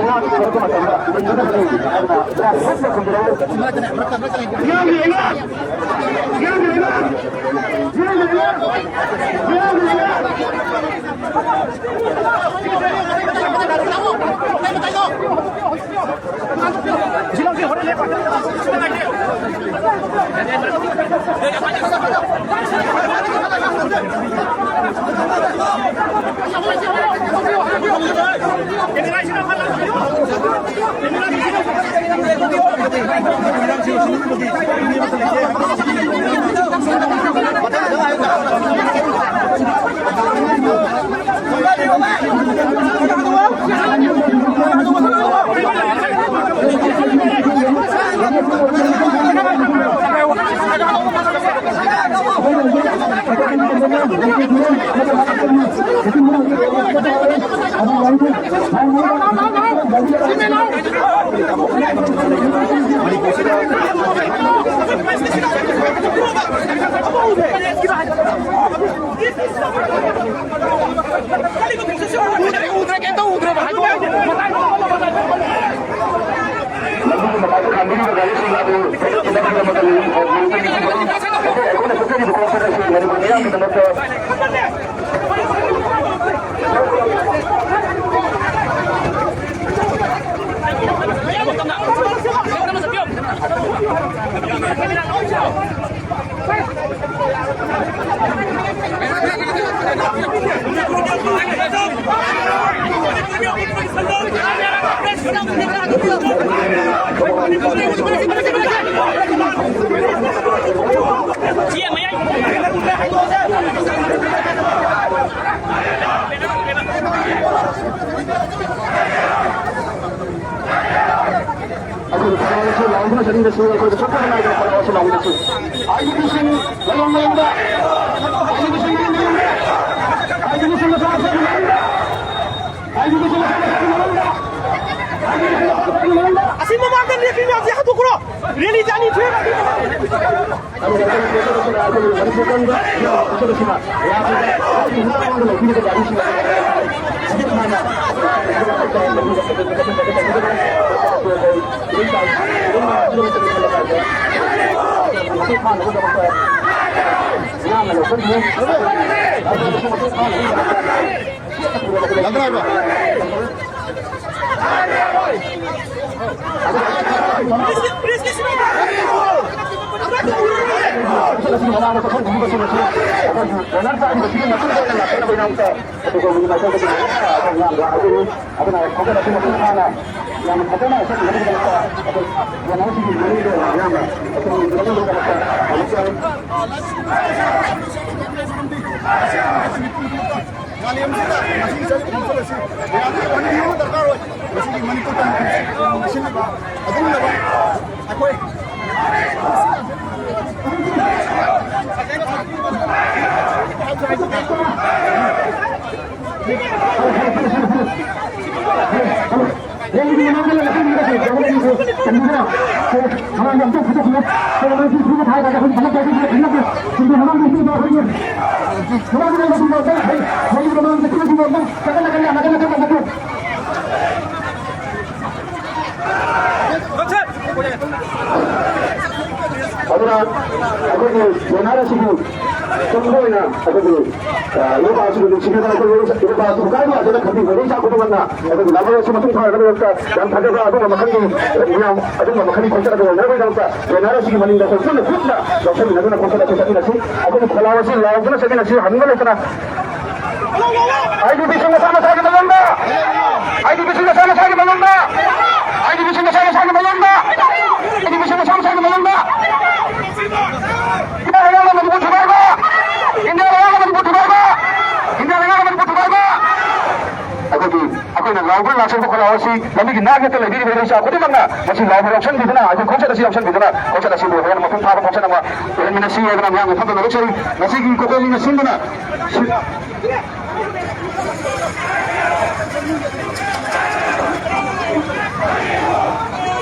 ꯎꯗ꯭ꯔꯦ, ꯀꯩꯝꯇ ꯎꯗ꯭ꯔꯦꯕ, ꯍꯥꯏꯗꯣꯛꯑꯣ꯫ ꯂꯝꯕꯤꯒꯤ ꯃꯇꯥꯏꯗ ꯈꯥꯝꯕꯤꯔꯤꯕ ꯒꯥꯔꯤꯁꯤꯡ ꯑꯗꯨ ꯆꯠꯊꯣꯛꯄꯤꯅꯕꯒꯤꯗꯃꯛꯇ ꯃꯈꯣꯏ ꯑꯩꯈꯣꯏꯅ ꯆꯠꯆꯔꯤꯕ ꯈꯣꯡꯆꯠ ꯑꯁꯤ ꯃꯅꯤꯄꯨꯔ ꯃꯤꯌꯥꯝꯒꯤꯗꯃꯛꯇ ꯑꯗꯨꯒ ꯊꯧꯕꯥꯜꯗꯁꯨ ꯂꯥꯎꯗꯨꯅ ꯆꯠꯅꯤꯡꯕꯁꯨ, ꯑꯩꯈꯣꯏꯗ ꯆꯠꯄ ꯅꯨꯡꯉꯥꯏꯗꯅ ꯈꯣꯠꯂꯛꯑꯁꯨ ꯂꯥꯎꯗꯁꯨ꯫ I D ꯄꯤꯁꯤꯡ ꯃꯌꯣꯟ ꯃꯌꯣꯟꯗ, I D ꯄꯤꯁꯤꯡ ꯃꯌꯣꯟ ꯃꯌꯣꯟꯗ, I D ꯄꯤꯁꯤꯡ ꯃꯆꯥ ꯃꯆꯥꯒꯤ ꯃꯌꯣꯟꯗ, ꯑꯥꯏ ꯗꯤ ꯄꯤꯁꯤꯡ ꯃꯆꯥ ꯃꯆꯥꯒꯤ ꯃꯌꯣꯟꯗ, ꯑꯥꯏ ꯗꯤ ꯄꯤꯁꯤꯡ ꯃꯆꯥ ꯃꯆꯥꯒꯤ ꯃꯌꯣꯟꯗ꯫ ꯑꯁꯤ ꯃꯃꯥꯡꯗ ꯂꯦꯞꯄꯤ ꯃꯌꯥꯝꯁꯦ ꯍꯟꯗꯣꯛꯈ꯭ꯔꯣ꯫ ꯔꯦꯂꯤ ꯆꯠꯅꯤ ꯊꯣꯛꯑꯦ꯫ ꯂꯥꯛꯀꯗ꯭ꯔꯥ ꯍꯥꯏꯕ? ꯑꯗꯨꯅ ꯈꯣꯡꯆꯠ ꯑꯁꯤ ꯃꯄꯨꯡ ꯐꯥꯅ ꯌꯥꯝꯅ ꯐꯖꯅ ꯆꯠꯈꯤꯕꯒꯤꯗꯃꯛꯇ ꯑꯩꯈꯣꯏ ꯌꯥꯝꯅ ꯊꯥꯒꯠꯆꯔꯤ꯫ ꯃꯌꯥꯝꯅ ꯑꯩꯈꯣꯏ ꯃꯅꯤꯄꯨꯔꯒꯤꯗꯃꯛꯇ ꯑꯃꯨꯛꯇꯪ ꯃꯥꯂꯦꯝꯁꯤꯗ ꯉꯁꯤ ꯆꯠꯂꯤꯕ ꯈꯣꯡꯆꯠ ꯑꯁꯤ ꯃꯌꯥꯝꯅ ꯋꯥꯍꯟꯕꯤꯕ ꯑꯃ ꯗꯔꯀꯥꯔ ꯑꯣꯏ꯫ ꯃꯁꯤꯒꯤ ꯃꯅꯤꯄꯨꯔ ꯇꯝ ꯂꯣꯏꯁꯤꯜꯂꯤꯕ ꯑꯗꯨꯒꯨꯝꯂꯕ ꯑꯩꯈꯣꯏ ꯑꯗꯨꯅ ꯑꯩꯈꯣꯏꯒꯤ ꯕꯦꯅꯔ ꯑꯁꯤꯕꯨ ꯇꯨꯡꯗ ꯑꯣꯏꯅ ꯑꯩꯈꯣꯏꯒꯤ, ꯑ, ꯂꯩꯕꯥꯛ ꯑꯁꯤꯕꯨ ꯅꯨꯡꯁꯤꯕꯤꯗꯅ ꯑꯩꯈꯣꯏ ꯂꯩꯕꯥꯛ ꯑꯁꯤꯕꯨ ꯀꯥꯏꯕ ꯌꯥꯗꯅ ꯈꯟꯕꯤꯕ ꯂꯩꯁꯥ ꯈꯨꯗꯤꯡꯃꯛꯅ ꯑꯩꯈꯣꯏꯒꯤ ꯂꯥꯏꯕꯛ ꯑꯁꯤ ꯃꯄꯨꯡ ꯐꯥꯅꯕꯒꯤꯗꯃꯛꯇ ꯌꯥꯝ ꯊꯥꯖꯕ ꯑꯗꯨꯒꯨꯝꯕ ꯃꯈꯜꯒꯤ ꯃꯤꯌꯥꯝ ꯑꯗꯨꯒꯨꯝꯕ ꯃꯈꯜꯒꯤ ꯈꯣꯡꯆꯠ ꯑꯗꯨ ꯑꯣꯏꯅꯕꯒꯤꯗꯃꯛꯇ ꯕꯦꯅꯔ ꯑꯁꯤꯒꯤ ꯃꯅꯤꯡꯗ ꯑꯩꯈꯣꯏ ꯄꯨꯟꯅ ꯈꯨꯠꯅ ꯂꯧꯁꯤꯟꯃꯤꯟꯅꯗꯨꯅ ꯈꯣꯡꯆꯠ ꯑꯁꯤ ꯆꯠꯃꯤꯟꯅꯁꯤ꯫ ꯑꯩꯈꯣꯏꯒꯤ ꯈꯣꯜꯂꯥꯎ ꯑꯁꯤ ꯂꯥꯎꯗꯨꯅ ꯆꯠꯃꯤꯟꯅꯁꯤ, ꯍꯟꯕ ꯂꯩꯇꯅ꯫ ꯑꯥꯏ ꯗꯤ ꯄꯤꯁꯤꯡ ꯃꯁꯥ ꯃꯁꯥꯒꯤ ꯃꯌꯨꯝꯗ! ꯑꯥꯏ ꯗꯤ ꯄꯤꯁꯤꯡ ꯃꯁꯥ ꯃꯁꯥꯒꯤ ꯃꯌꯨꯝꯗ! ꯑꯥꯏ ꯗꯤ ꯄꯤꯁꯤꯡ ꯃꯁꯥ ꯃꯁꯥꯒꯤ ꯃꯌꯨꯝꯗ! ꯑꯥꯏ ꯗꯤ ꯄꯤꯁꯤꯡ ꯃꯁꯥ ꯃꯁꯥꯒꯤ ꯃꯌꯨꯝꯗ! ꯏꯟꯗꯤꯌꯥ ꯂꯩꯉꯥꯛꯅ ꯃꯅꯤꯄꯨꯔ ꯊꯨꯒꯥꯏꯕ! ꯏꯟꯗꯤꯌꯥ ꯂꯩꯉꯥꯛꯅ ꯃꯅꯤꯄꯨꯔ ꯊꯨꯒꯥꯏꯕ! ꯏꯟꯗꯤꯌꯥ ꯂꯩꯉꯥꯛꯅ ꯃꯅꯤꯄꯨꯔ ꯊꯨꯒꯥꯏꯕ! ꯑꯩꯈꯣꯏꯒꯤ, ꯑꯩꯈꯣꯏꯅ ꯂꯥꯎꯕ ꯂꯥꯛꯆꯕ ꯈꯣꯜꯂꯥꯎ ꯑꯁꯤ ꯂꯝꯕꯤꯒꯤ ꯅꯥꯛ ꯅꯛꯇ ꯂꯩꯕꯤꯔꯤꯕ ꯏꯆꯥ ꯈꯨꯗꯤꯡꯃꯛꯅ ꯃꯁꯤ ꯂꯥꯎꯕ ꯂꯧꯁꯤꯟꯕꯤꯗꯨꯅ, ꯑꯩꯈꯣꯏ ꯈꯣꯡꯆꯠ ꯑꯁꯤ ꯂꯧꯁꯤꯟꯕꯤꯗꯨꯅ ꯈꯣꯡꯆꯠ ꯑꯁꯤꯕꯨ ꯍꯦꯟꯅ ꯃꯄꯨꯡ ꯐꯥꯕ ꯈꯣꯡꯆꯠ ꯑꯃ ꯑꯣꯏꯍꯟꯃꯤꯟꯅꯁꯤ ꯍꯥꯏꯗꯨꯅ ꯃꯌꯥꯝꯒꯤ ꯃꯐꯝꯗ ꯅꯣꯂꯨꯛꯆꯔꯤ꯫ ꯉꯁꯤꯒꯤ ꯀꯣꯀꯣ ꯃꯤꯡꯅ ꯁꯤꯟꯗꯨꯅ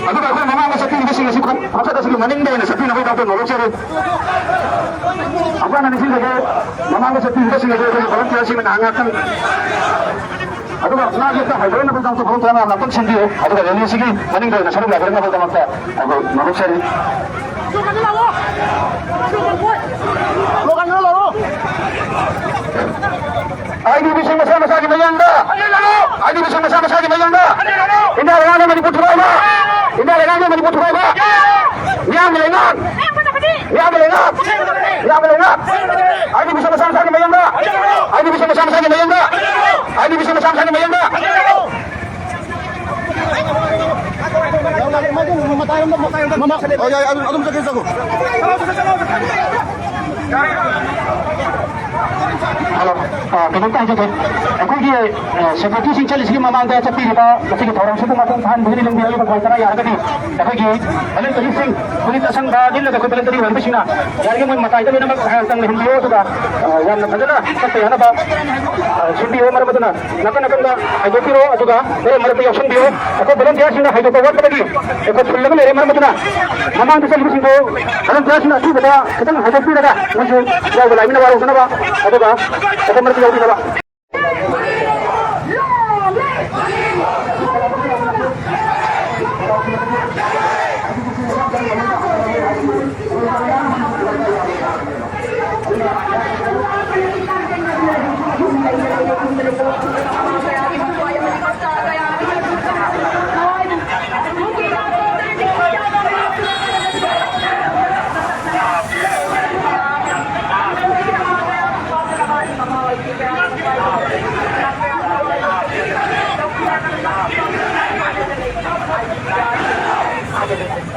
ꯑꯗꯨꯒ ꯑꯩꯈꯣꯏ ꯃꯃꯥꯡꯗ ꯆꯠꯄꯤꯔꯤꯕꯁꯤꯡ ꯑꯁꯤ ꯈꯣꯡ-, ꯈꯣꯡꯆꯠ ꯑꯁꯤꯒꯤ ꯃꯅꯤꯡꯗ ꯑꯣꯏꯅ ꯆꯠꯄꯤꯅꯕꯒꯤꯗꯃꯛꯇ ꯅꯣꯂꯨꯛꯆꯔꯤ꯫ ꯑꯃꯨꯛ ꯍꯟꯅ ꯅꯤꯡꯁꯤꯡꯖꯒꯦ, ꯃꯃꯥꯡꯗ ꯆꯠꯄꯤꯔꯤꯕꯁꯤꯡ ꯑꯗꯨ ꯑꯩꯈꯣꯏꯒꯤ ꯚꯣꯂꯨꯟꯇꯤꯌꯔꯁꯤꯡꯅ ꯉꯥꯏꯍꯥꯛ ꯉꯥꯛꯇꯪ, ꯑꯗꯨꯒ ꯅꯥꯛ ꯌꯦꯠꯇ ꯍꯥꯏꯗꯣꯔꯛꯅꯕꯒꯤꯗꯃꯛꯇ ꯚꯣꯂꯨꯟꯇꯤꯌꯔ ꯃꯌꯥꯝ ꯉꯥꯛꯇꯪ ꯁꯤꯟꯕꯤꯌꯨ꯫ ꯑꯗꯨꯒ ꯔꯦꯂꯤꯁꯤꯒꯤ ꯃꯅꯤꯡꯗ ꯑꯣꯏꯅ ꯁꯔꯨꯛ ꯌꯥꯕꯤꯔꯛꯅꯕꯒꯤꯗꯃꯛꯇ ꯑꯩꯈꯣꯏ ꯅꯣꯂꯨꯛꯆꯔꯤ꯫ ꯑꯥꯏ ꯗꯤ ꯕꯤꯁꯤꯡ ꯃꯁꯥ ꯃꯁꯥꯒꯤ ꯃꯌꯨꯝꯗ! ꯑꯥꯏ ꯗꯤ ꯕꯤꯁꯤꯡ ꯃꯁꯥ ꯃꯁꯥꯒꯤ ꯃꯌꯨꯝꯗ! ꯏꯟꯗꯤꯌꯥ ꯂꯩꯉꯥꯛꯅ ꯃꯅꯤꯄꯨꯔ ꯊꯨꯒꯥꯏꯕ! ꯏꯟꯗꯤꯌꯥ ꯂꯩꯉꯥꯛꯅ ꯃꯅꯤꯄꯨꯔ ꯊꯨꯒꯥꯏꯕ! ꯃꯤꯌꯥꯝꯒꯤ ꯂꯩꯉꯥꯛ! ꯃꯤꯌꯥꯝꯒꯤ ꯂꯩꯉꯥꯛ! ꯃꯤꯌꯥꯝꯒꯤ ꯂꯩꯉꯥꯛ! ꯑꯥꯏ ꯗꯤ ꯕꯤꯁꯤꯡ ꯃꯁꯥ ꯃꯁꯥꯒꯤ ꯃꯌꯨꯝꯗ! ꯑꯥꯏ ꯗꯤ ꯕꯤꯁꯤꯡ ꯃꯁꯥ ꯃꯁꯥꯒꯤ ꯃꯌꯨꯝꯗ! ꯑꯥꯏ ꯗꯤ ꯕꯤꯁꯤꯡ ꯃꯁꯥ ꯃꯁꯥꯒꯤ ꯃꯌꯨꯝꯗ! ꯃꯃꯥ, ꯑꯣ, ꯌꯥꯏ, ꯑꯗꯨꯝ, ꯑꯗꯨꯝ ꯆꯠꯀꯦ, ꯆꯠꯈꯣ꯫ ꯍꯜꯂꯣ꯫ ꯑ, ꯀꯩꯅꯣꯝꯇ ꯍꯥꯏꯖꯒꯦ꯫ ꯑꯩꯈꯣꯏꯒꯤ, ꯑ, ꯁꯦꯀ꯭ꯌꯨꯔꯤꯇꯤꯁꯤꯡ ꯆꯠꯂꯤꯁꯤꯒꯤ ꯃꯃꯥꯡꯗ ꯆꯠꯄꯤꯔꯤꯕ ꯃꯁꯤꯒꯤ ꯊꯧꯔꯝꯁꯤꯕꯨ ꯃꯄꯨꯡ ꯐꯥꯍꯟꯕꯒꯤꯗꯃꯛ ꯂꯝꯕꯤ ꯑꯔꯤꯕ ꯈꯣꯡ ꯇꯔꯥ ꯌꯥꯔꯒꯗꯤ ꯑꯩꯈꯣꯏꯒꯤ ꯚꯣꯂꯨꯟꯇꯔꯤꯁꯤꯡ ꯐꯨꯔꯤꯠ ꯑꯁꯪꯕ ꯂꯤꯠꯂꯒ ꯑꯩꯈꯣꯏ ꯚꯣꯂꯨꯟꯇꯔꯤ ꯑꯣꯏꯔꯝꯕꯁꯤꯡꯅ ꯌꯥꯔꯤꯉꯩ ꯃꯣꯏ ꯃꯇꯥꯏꯗ ꯂꯣꯏꯅꯃꯛ, ꯑ, ꯆꯪ ꯂꯩꯍꯟꯕꯤꯌꯣ꯫ ꯑꯗꯨꯒ, ꯑ, ꯌꯥꯝꯅ ꯐꯖꯅ ꯆꯠꯄ ꯌꯥꯅꯕ, ꯑ, ꯁꯤꯟꯕꯤꯌꯣ꯫ ꯃꯔꯝ ꯑꯗꯨꯅ ꯅꯥꯀꯟ ꯅꯥꯀꯟꯗ ꯍꯥꯏꯗꯣꯛꯄꯤꯔꯣ, ꯑꯗꯨꯒ ꯃꯔꯛ ꯃꯔꯛꯇ ꯌꯥꯎꯁꯟꯕꯤꯌꯨ꯫ ꯑꯩꯈꯣꯏ ꯚꯣꯂꯨꯟꯇꯤꯌꯥꯔꯁꯤꯡꯅ ꯍꯥꯏꯗꯣꯛꯄ ꯋꯥꯠꯄꯗꯒꯤ ꯑꯩꯈꯣꯏ ꯐꯨꯜꯂꯒ ꯂꯩꯔꯦ꯫ ꯃꯔꯝ ꯑꯗꯨꯅ ꯃꯃꯥꯡꯗ ꯆꯠꯂꯤꯕꯁꯤꯡꯗꯣ ꯚꯣꯂꯨꯟꯇꯤꯌꯥꯔꯁꯤꯡꯅ ꯑꯊꯨꯕꯗ ꯈꯤꯇꯪ ꯍꯥꯏꯗꯣꯛꯄꯤꯔꯒ ꯃꯣꯏꯁꯨ ꯌꯥꯎꯕ ꯂꯥꯛꯃꯤꯟꯅꯕ ꯋꯥꯔꯧꯗꯅꯕ, ꯑꯗꯨꯒ ꯑꯩꯈꯣꯏ ꯃꯔꯛꯇ ꯌꯥꯎꯕꯤꯅꯕ꯫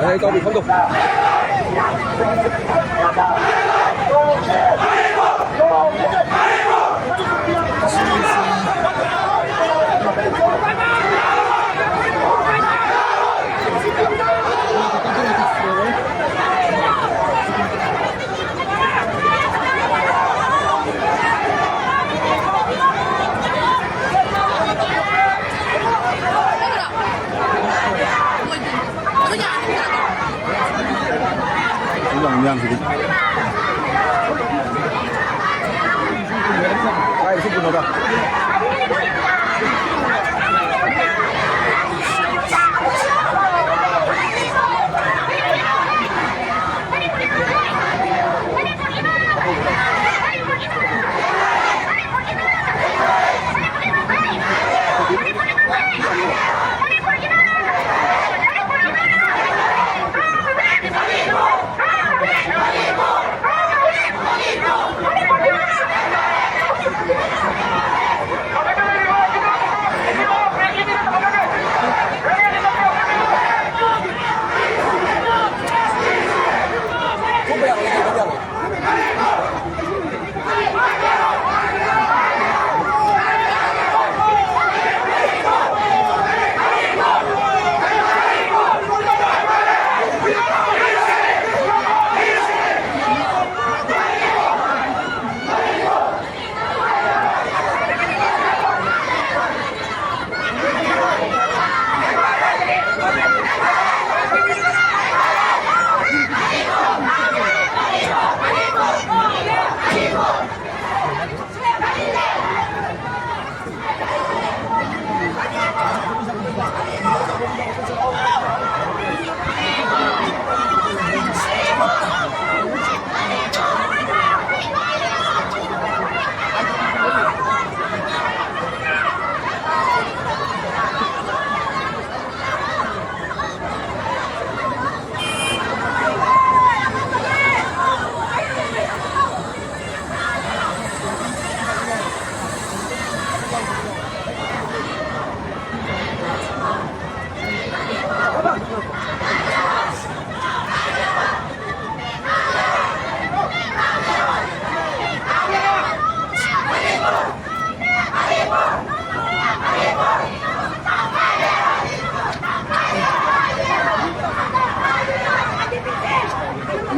ꯑꯗ ꯏꯇꯥꯎꯕꯤ ꯐꯝꯗꯧ꯫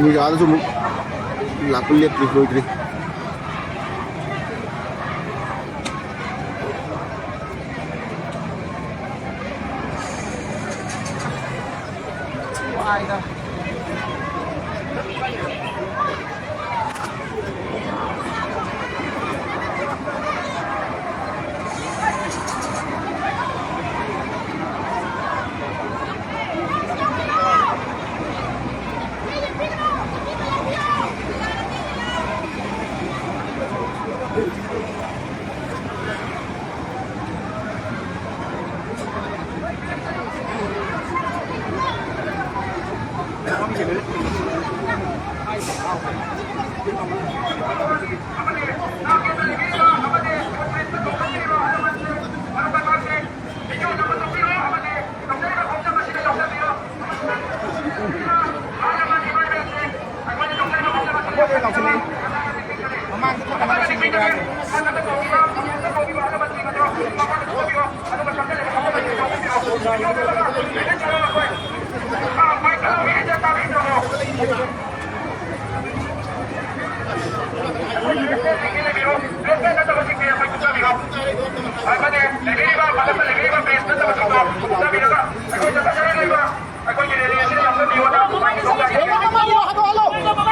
ꯑꯩꯈꯣꯏ ꯑꯥꯗꯁꯨ ꯑꯃꯨꯛ ꯂꯥꯛꯄ ꯂꯦꯞꯇ꯭ꯔꯤ, ꯂꯣꯏꯗ꯭ꯔꯤ꯫ ꯃꯃꯥꯡꯗ ꯊꯣꯛꯇꯅꯕ ꯁꯤꯟꯕꯤꯔꯣ ꯍꯥꯏꯔꯣ꯫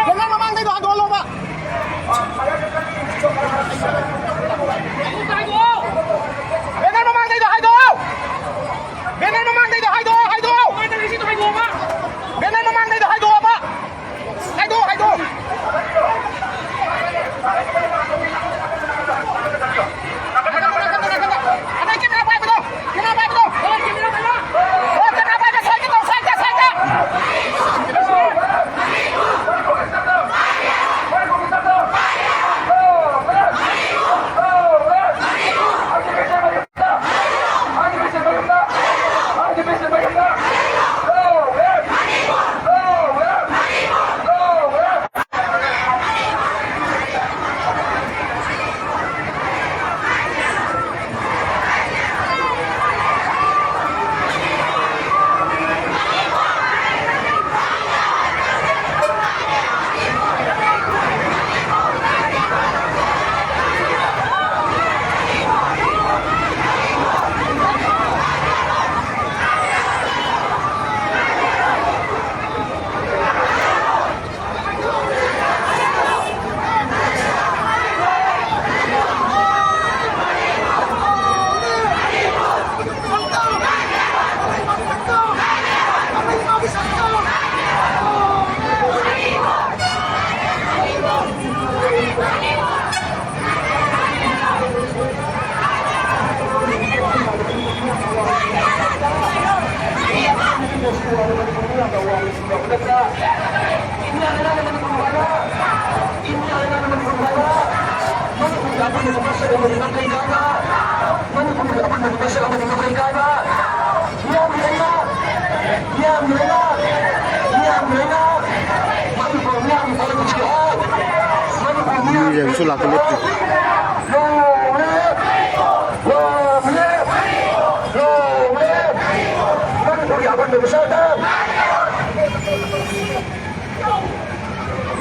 ꯕꯦꯅꯔ ꯃꯃꯥꯡꯗꯩꯗꯣ ꯍꯥꯏꯗꯣꯛꯍꯜꯂꯣꯕ꯫ ꯕꯦꯅꯔ ꯃꯃꯥꯡꯗꯩꯗꯣ ꯍꯥꯏꯗꯣꯛꯑꯣ꯫ ꯕꯦꯅꯔ ꯃꯃꯥꯡꯗꯩꯗꯣ ꯍꯥꯏꯗꯣꯛꯑꯣ, ꯍꯥꯏꯗꯣꯛꯑꯣ꯫ ꯕꯦꯅꯔ ꯃꯃꯥꯡꯗꯩꯗꯣ ꯍꯥꯏꯗꯣꯛꯑꯣꯕ꯫ ꯃꯁꯛ ꯑꯃꯗꯤ ꯉꯝꯈꯩ ꯀꯥꯏꯕ, ꯃꯅꯤꯄꯨꯔꯒꯤ ꯑꯄꯨꯟꯕꯒꯤ ꯃꯁꯛ ꯑꯃꯗꯤ ꯉꯝꯈꯩ ꯀꯥꯏꯕ, ꯃꯤꯌꯥꯝꯒꯤ ꯂꯩꯉꯥꯛ, ꯃꯤꯌꯥꯝꯒꯤ ꯂꯩꯉꯥꯛ, ꯃꯤꯌꯥꯝꯒꯤ ꯂꯩꯉꯥꯛ, ꯃꯅꯤꯄꯨꯔ ꯃꯤꯌꯥꯝꯒꯤ ꯄꯣꯂꯤꯇꯤꯛꯁꯀꯤ ꯍꯛ, ꯃꯅꯤꯄꯨꯔ ꯃꯤꯌꯥꯝꯒꯤ ꯃꯤꯌꯥꯝꯁꯨ ꯂꯥꯛꯄ ꯂꯦꯞꯇꯦ꯫ Long live! Long live! Long live! ꯃꯅꯤꯄꯨꯔꯒꯤ ꯑꯄꯨꯟꯕꯒꯤ ꯁꯛꯇꯝ!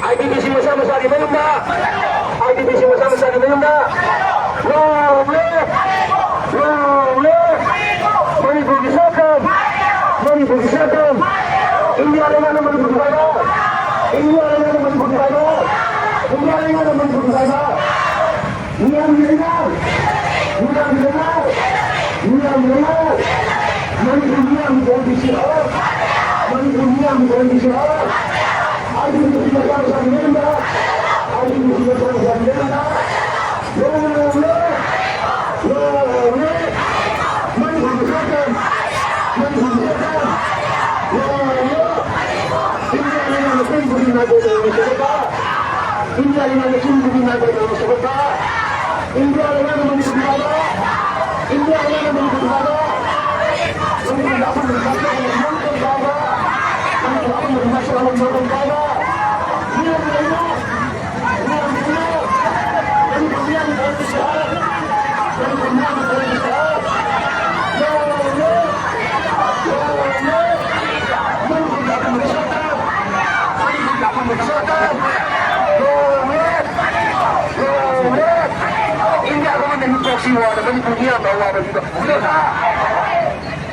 ꯑꯥꯏ ꯗꯤ ꯄꯤ ꯁꯤ ꯃꯁꯥ ꯃꯁꯥꯒꯤ ꯃꯌꯨꯝꯗ, ꯑꯥꯏ ꯗꯤ ꯄꯤ ꯁꯤ ꯃꯁꯥ ꯃꯁꯥꯒꯤ ꯃꯌꯨꯝꯗ꯫ Long live! Long live! ꯃꯅꯤꯄꯨꯔꯒꯤ ꯁꯛꯇꯝ! ꯃꯅꯤꯄꯨꯔꯒꯤ ꯁꯛꯇꯝ! ꯏꯟꯗꯤꯌꯥ ꯂꯩꯉꯥꯛꯅ ꯃꯅꯤꯄꯨꯔꯒꯤ ꯄꯥꯏꯕ! ꯏꯟꯗꯤꯌꯥ ꯂꯩꯉꯥꯛꯅ ꯃꯅꯤꯄꯨꯔꯒꯤ ꯄꯥꯏꯕ! ꯏꯟꯗꯤꯌꯥ ꯂꯩꯉꯥꯛꯅ ꯃꯅꯤꯄꯨꯔꯒꯤ ꯄꯥꯏꯕ! ꯃꯤꯌꯥꯝꯒꯤ ꯂꯩꯉꯥꯛ! ꯃꯤꯌꯥꯝꯒꯤ ꯂꯩꯉꯥꯛ! ꯃꯤꯌꯥꯝꯒꯤ ꯂꯩꯉꯥꯛ! ꯃꯅꯤꯄꯨꯔ ꯃꯤꯌꯥꯝꯒꯤ ꯄꯣꯂꯤꯇꯤꯛꯁꯀꯤ ꯍꯛ! ꯃꯅꯤꯄꯨꯔ ꯃꯤꯌꯥꯝꯒꯤ ꯄꯣꯂꯤꯇꯤꯛꯁꯀꯤ ꯍꯛ! ꯑꯥꯏ ꯗꯤ ꯄꯤ ꯁꯤ ꯃꯁꯥ ꯃꯁꯥꯒꯤ ꯃꯌꯨꯝꯗ! ꯑꯥꯏ ꯗꯤ ꯄꯤ ꯁꯤ ꯃꯁꯥ ꯃꯁꯥꯒꯤ ꯃꯌꯨꯝꯗ! ꯂꯣꯡꯂꯦ! ꯂꯣꯡꯂꯦ! ꯃꯅꯤꯄꯨꯔꯒꯤ ꯁꯛꯇꯝ! ꯃꯅꯤꯄꯨꯔꯒꯤ ꯁꯛꯇꯝ! ꯂꯣꯡꯂꯦ! ꯏꯟꯗꯤꯌꯥ ꯂꯩꯉꯥꯛꯅ ꯆꯤꯡ ꯄꯨꯕꯤ ꯅꯥꯏꯇꯣꯝ ꯇꯧꯔꯕ ꯁꯧꯒꯠꯄ! ꯏꯟꯗꯤꯌꯥ ꯂꯩꯉꯥꯛꯅ ꯆꯤꯡ ꯄꯨꯕꯤ ꯅꯥꯏꯇꯣꯝ ꯇꯧꯔꯕ ꯁꯧꯒꯠꯄ! ꯏꯟꯗꯤꯌꯥ ꯂꯩꯉꯥꯛꯅ ꯃꯅꯤꯄꯨꯔꯒꯤ ꯄꯥꯏꯕ! ꯏꯟꯗꯤꯌꯥ ꯂꯩꯉꯥꯛꯅ ꯃꯅꯤꯄꯨꯔꯒꯤ ꯄꯥꯏꯕ! ꯃꯅꯤꯄꯨꯔꯒꯤ ꯑꯄꯨꯟꯕꯒꯤ ꯃꯁꯛ ꯑꯃ ꯃꯥꯡꯍꯟꯕ! ꯃꯅꯤꯄꯨꯔꯒꯤ ꯑꯄꯨꯟꯕꯒꯤ ꯃꯁꯛ ꯑꯃ ꯃꯥꯡꯍꯟꯕ! ꯃꯤꯌꯥꯝꯒꯤ ꯂꯩꯉꯥꯛ! India government ꯅ ꯃꯤ proxy war ꯗ ꯃꯅꯤꯄꯨꯔ ꯃꯤꯌꯥꯝꯗ ꯑꯋꯥꯕ ꯄꯤꯕ ꯈꯨꯗꯛꯇ!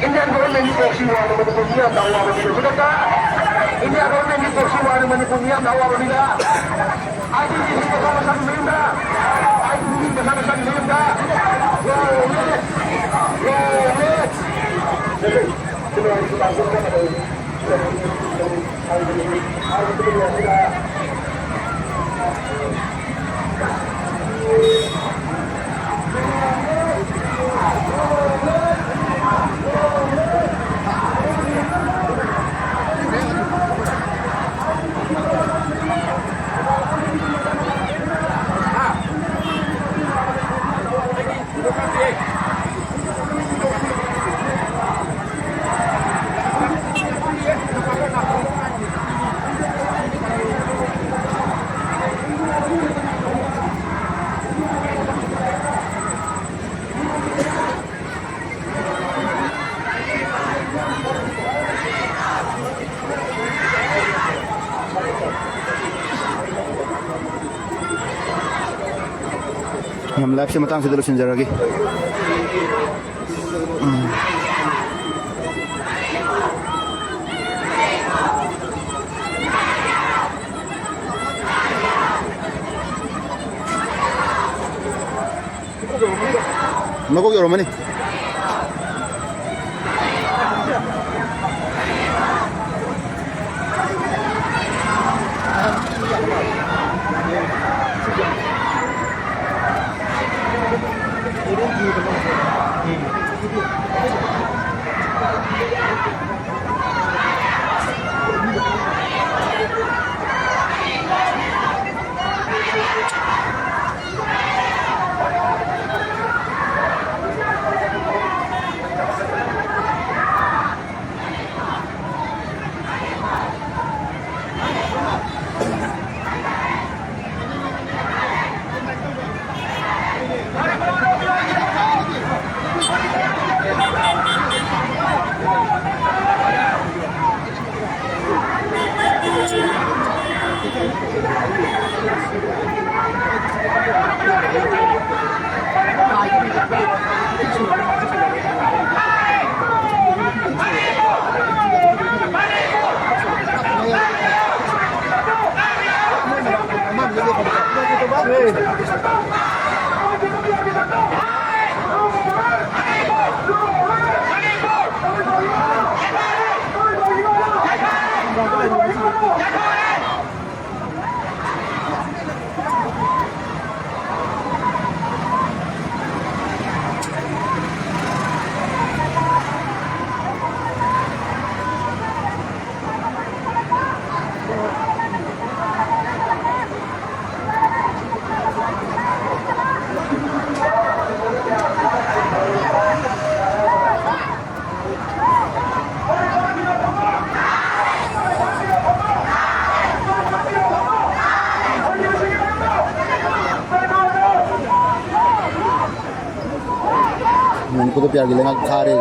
Indian government ꯅ proxy war ꯗ ꯃꯅꯤꯄꯨꯔ ꯃꯤꯌꯥꯝꯗ ꯑꯋꯥꯕ ꯄꯤꯕ ꯈꯨꯗꯛꯇ! India government ꯅ proxy war ꯗ ꯃꯅꯤꯄꯨꯔ ꯃꯤꯌꯥꯝꯗ ꯑꯋꯥꯕ ꯄꯤꯕ! ꯑꯥꯏ ꯗꯤ ꯄꯤ ꯁꯤ ꯃꯁꯥ ꯃꯁꯥꯒꯤ ꯃꯌꯨꯝꯗ! ꯑꯥꯏ ꯗꯤ ꯄꯤ ꯁꯤ ꯃꯁꯥ ꯃꯁꯥꯒꯤ ꯃꯌꯨꯝꯗ! ꯂꯣꯏꯔꯦ! ꯂꯣꯏꯔꯦ! ꯂꯥꯏꯐꯁꯦ ꯃꯇꯥꯡꯁꯤꯗ ꯂꯣꯏꯁꯤꯟꯖꯔꯒꯦ꯫ ꯎꯝ꯫ ꯃꯀꯣꯛ ꯌꯧꯔꯝꯃꯅꯤ꯫ ꯃꯅꯤꯄꯨꯔꯗ ꯄꯤꯌꯥꯔꯒꯤ ꯂꯩꯉꯥꯛ ꯊꯥꯔꯦ꯫